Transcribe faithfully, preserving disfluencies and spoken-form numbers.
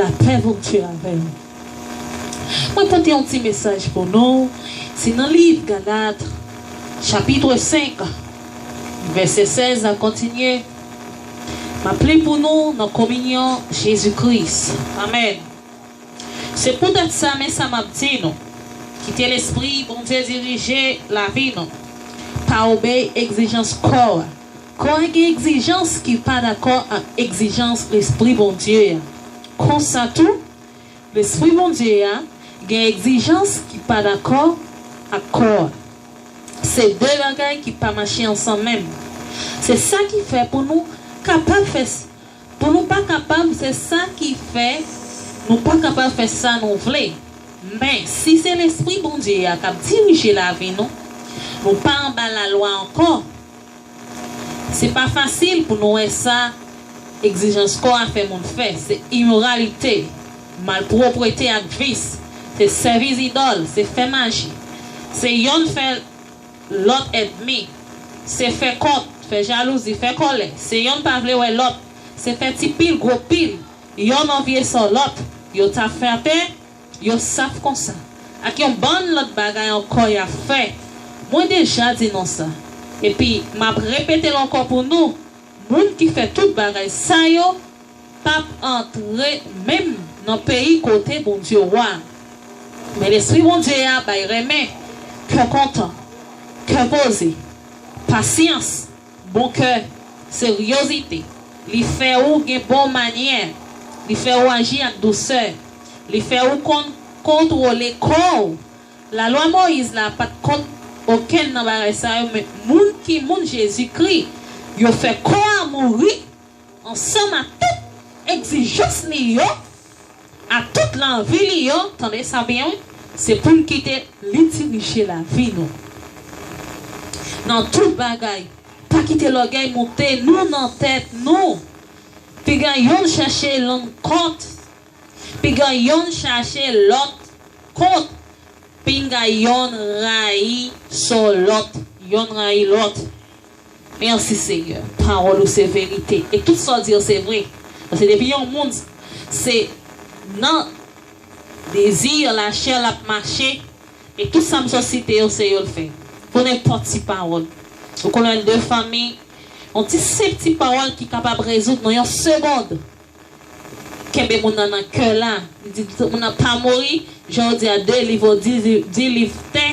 Lapè Bondye avè w. Mwen pote yon ti mesaj pou nou. Se nan liv Galat, chapit senk, vèsè sèz a kontinye. M ap li pou nou nan kominyon Jezi Kris. Amèn. Se poutèt sa, men sa m ap di nou, kite Lespri Bondye dirije lavi nou. Pa obeye egzijans kò a. Kò a gen egzijans ki pa dakò ak egzijans Lespri Bondye a. Konsa tou, Lespri Bondye a gen egzijans ki pa dakò ak kò a. Se de bagay ki pa mache ansanm menm. Se sa ki fè pou nou kapab fè s-, pou nou pa kapab, se sa ki fè nou pa kapab fè sa nou vle. Men, si se Lespri Bondye a k ap dirije lavi nou, nou pa anba lalwa ankò. Se pa fasil pou nou wè sa egzijans kò a fè moun fè. Se imoralite, malpwoprete ak vis. Se sèvi zidòl, se fè maji. Se yonn fè lòt ènmi. Se fè kont, fè jalouzi, fè kòlè. Se yonn pa vle wè lòt. Se fè ti pil, gwo pil. Yonn anvye sò lòt. Yo ta frape, yo saf konsa. Ak yon bann lòt bagay ankò y ap fè. Mwen deja di nou sa. Epi, m ap repete l ankò pou nou. Moun ki fè tout bagay sa yo p ap antre menm nan peyi kote Bondye wa. Men Lespri Bondye a bay renmen, kè kontan, kè poze, pasyans, bon kè, seryozite. Li fè ou gen bon manyè. Li fè ou aji ak dousè. Li fè ou konn kontwole kò w. Lalwa Moyiz la pa t kont okenn nan bagay sa yo, men moun ki moun Jezikri, yo fè kò a mouri ansanm ak tout egzijans li yo, ak tout lanvi li yo, tande sa byen wi, se pou n kite li dirije lavi nou. Nan tout bagay, pa kite lògèy monte nou nan tèt nou. Piga yonn chache long kont, piga yonn chache lòt kont, piga yonn rayi sò lòt, yonn rayi lòt. Mèsi Senyè, pawòl ou se verite. E tout sa w di yo se vre. Paske depi yon moun se nan dezi lachè l ap mache, e tout sa m sot site yo se yo l fè. Pou nenpòt ti pawòl. Ou konnen de fanmi, yon ti senp ti pawòl ki kapab rezoud nan yon segond. Kenbe moun nan nan kè la. Li di moun nan pa mouri, jan w di a, de liv, di, di liv tè,